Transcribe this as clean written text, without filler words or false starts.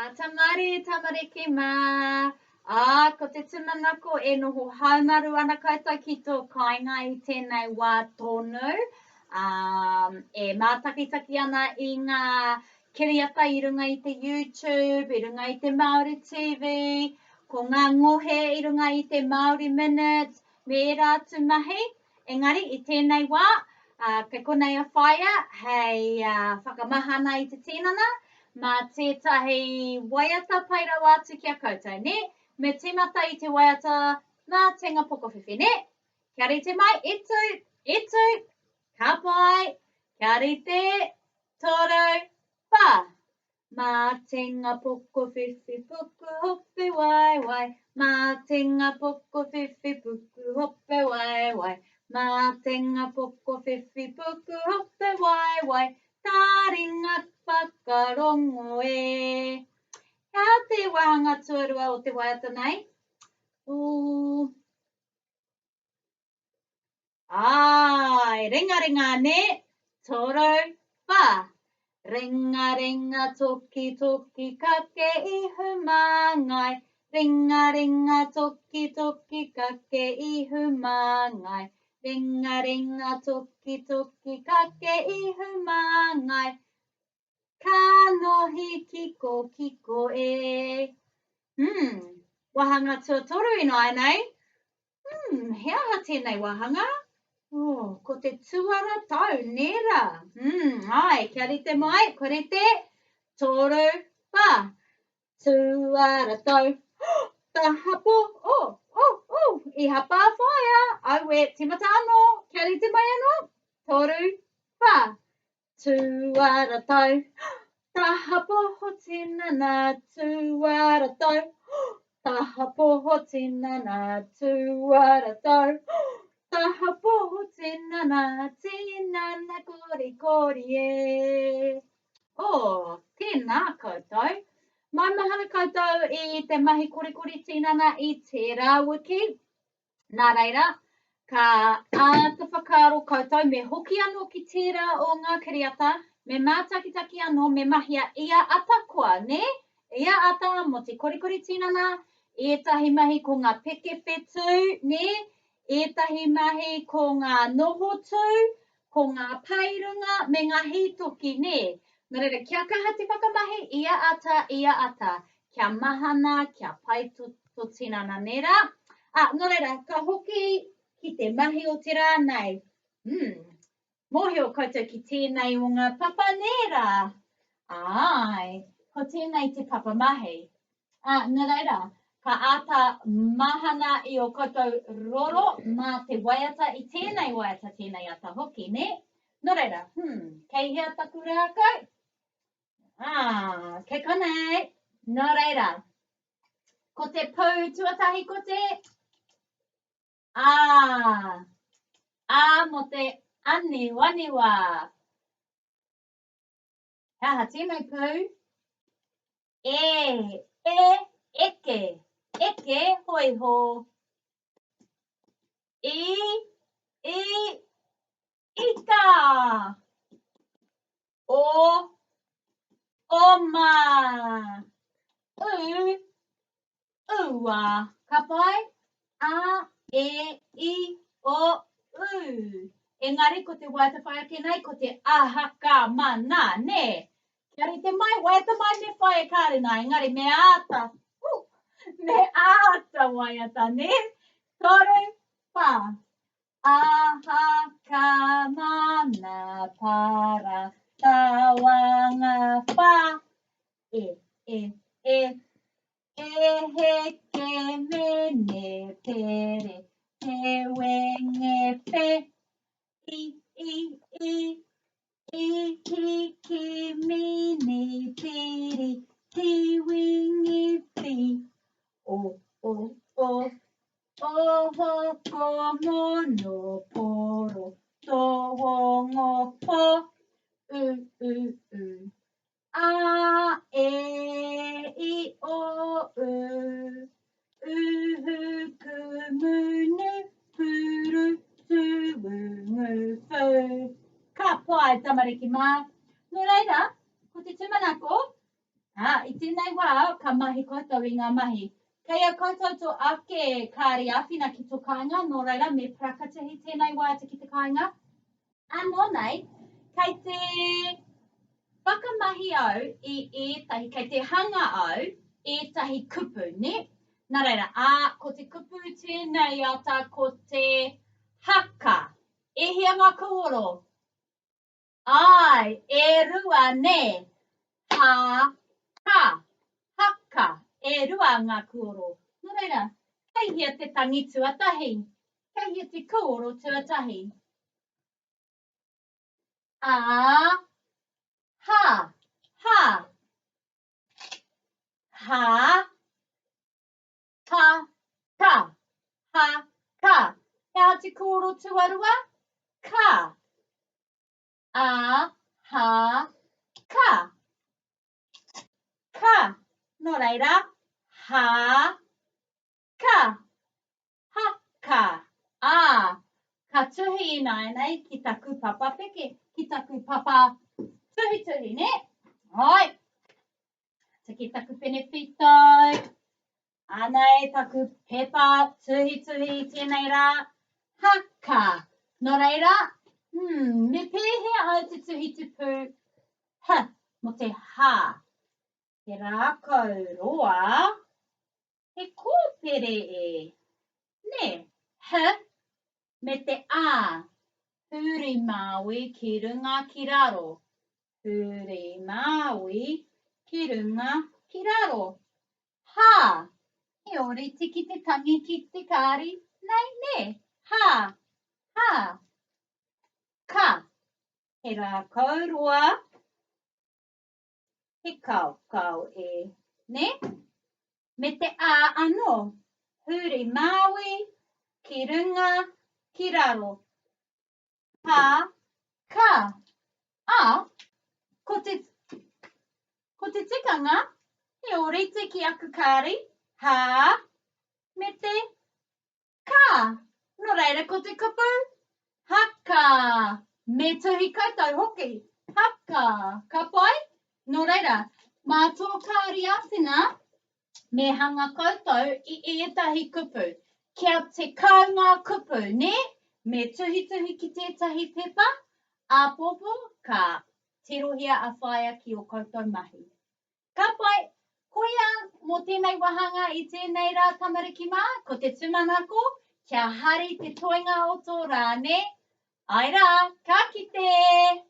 Ata marie tamariki mā. Ā, ko te tūmanako e noho haumaru ana koutou ki tō kāinga i tēnei wā tonu. Ā, e mātakitaki ana i ngā kiriata i runga i te YouTube, i runga i te Māori TV, ko ngā ngohe i runga i te Māori Minute, me ērā atu mahi. Engari, i tēnei wā, ā, kei konei a Whaea hei whakamahana i te tinana mā tētahi waiata pai rawa atu ki a koutou, nē? Me tīmata i te waiata mā Tenga Pokowhiwhi, nē? Kia rite mai, e tū, e tū, ka pai, kia rite, toru, whā. Mā Tenga Pokowhiwhi puku hope waewae, Mā Tenga Pokowhiwhi puku hope waewae, Mā Tenga Pokowhiwhi puku hope waewae, Taringa whakarongo e. He aha te wāhanga tuarua o te waiata nei? Ooh. Āe, ringaringa nē, toro, wha. Ringaringa toki toki kake ihu māngai, Ringaringa toki toki kake ihu māngai, Ringaringa toki toki kake ihu māngai, Kanohi kiko kiko e. Hmm, wāhanga tuatoru ināianei. Hmm, he aha tēnei wāhanga? Oh, ko te tuara tau, nē rā? Hmm, ai, kia rite mai, kua rite? Toru, whā. Tuara tau. Oh, tahapo, oh, oh, oh, i hapa a whaea. Aue, tīmata anō, kia rite mai anō. Toru, whā. Tuara tau, taha poho tinana, tuara tau, taha poho tinana, tuara tau, taha poho tinana, tinana korikori e. Oh, tēnā koutou. Maumahara koutou i te mahi korikori tinana i tērā wiki. Nā reira, ka āta whakaaro koutou me hoki anō ki tērā o ngā kiriata, me mātakitaki anō, me mahia ia ata koa, nē? Ia ata mō te korikori tinana, ētahi mahi ko ngā peke whetū, nē? Ētahi mahi ko ngā noho tū, ko ngā paerunga me ngā hītoki, nē? Nō reira, kia kaha te whakamahi ia ata, ia ata, kia mahana, kia pai to, to tinana, nē rā? Ā, nō reira, ka hoki ki te mahi o te rā nei. Hmm, mōhio koutou ki tēnei o ngā papa, nē rā? Āe, ko tēnei te papa mahi. Ā, nō reira, ka āta mahana i ō koutou roro mā te waiata i tēnei waiata, tēnei ata hoki, nē? Nō reira, hmm, kei hea taku rākau? Ā, kei konei. Nō reira, ko te pou tuatahi ko te Ā, ā mō te aniwaniwa. He aha tēnei pou? E, e, eke, eke hoiho. I, i, ika. O, oma. U, ua. Ka pai? A, E, I, O, U. Engari ko te waiata whai ake nei, ko te aha ka mana, nē? Kia rite mai, waiata mai me whai e Kārina, engari me āta, uh, me āta waiata, nē? Toru, whā. Aha ka mana para tawanga whā. E, e, e, e heke mene pere, te wenge pe, i, i, i, I hiki mini piri ti wingi pi O o o Oho ko mono poro to wongo po U u u A e i o u Uhu ku munu puru tūngu whū. Ka pai tamariki mā. Nō reira, ko te tūmanako, ā, Nā, i tēnei wā, ka mahi koutou i ngā mahi. Kei a koutou tō ake kāri āwhina ki tō kāinga, nō reira, me parakatihi tēnei wā atu ki te kāinga. Anō nei, kei te whakamahi au i ētahi, kei te hanga au ētahi kupu, nē? Nā reira, ā, ko te kupu tēnei ata ko te haka. E hia ngā kōoro? Āe, e rua nē. Hā, ka, haka, e rua ngā kūoro. Nō reira, kei hea te tangi tuatahi? Kei hea te kūoro tuatahi? Ā, hā, hā. Hā, ha, ka, ha, ka. He aha te kōro tuarua? Ka. A, ha, ka. Ka. Nō reira, ha, ka. Ha, ka. Ā, ka tuhi ināianei ki taku papa peke, ki taku papa tuhituhi, nē? Āe. Tiki taku pene whitau. Anei taku pepa tuhituhi i tēnei rā. Haka. Nō reira, hmm, me pēhea au te tuhi te pū H mō te hā? He rākau roa, he kōpere e. Nē, H me te A. Huri Māui ki runga ki raro. Huri Māui ki runga ki raro. Hā! He ōrite ki te tangi ki te kāri nei, nē? Hā! Hā! Ka! He rākau roa, he kaokao e, nē? Me te ā anō. Huri Māui ki runga ki raro. Hā, ka. Ā, ko te, ko te tikanga, he ōrite ki aku kāri, hā, me te ka. Nō reira ko te kupu, haka. Me tuhi koutou hoki, haka. Ka pai? Nō reira, mā tō kāri āwhina, me hanga koutou i ētahi kupu. Kia 10 ngā kupu, nē? Me tuhituhi ki tētahi pepa, āpōpō ka tirohia a whaea ki ō koutou mahi. Ka pai, koia mō tēnei wāhanga i tēnei rā tamariki mā, ko te tūmanako kia hari te toenga o tō rā, nē? Āe rā, ka kite!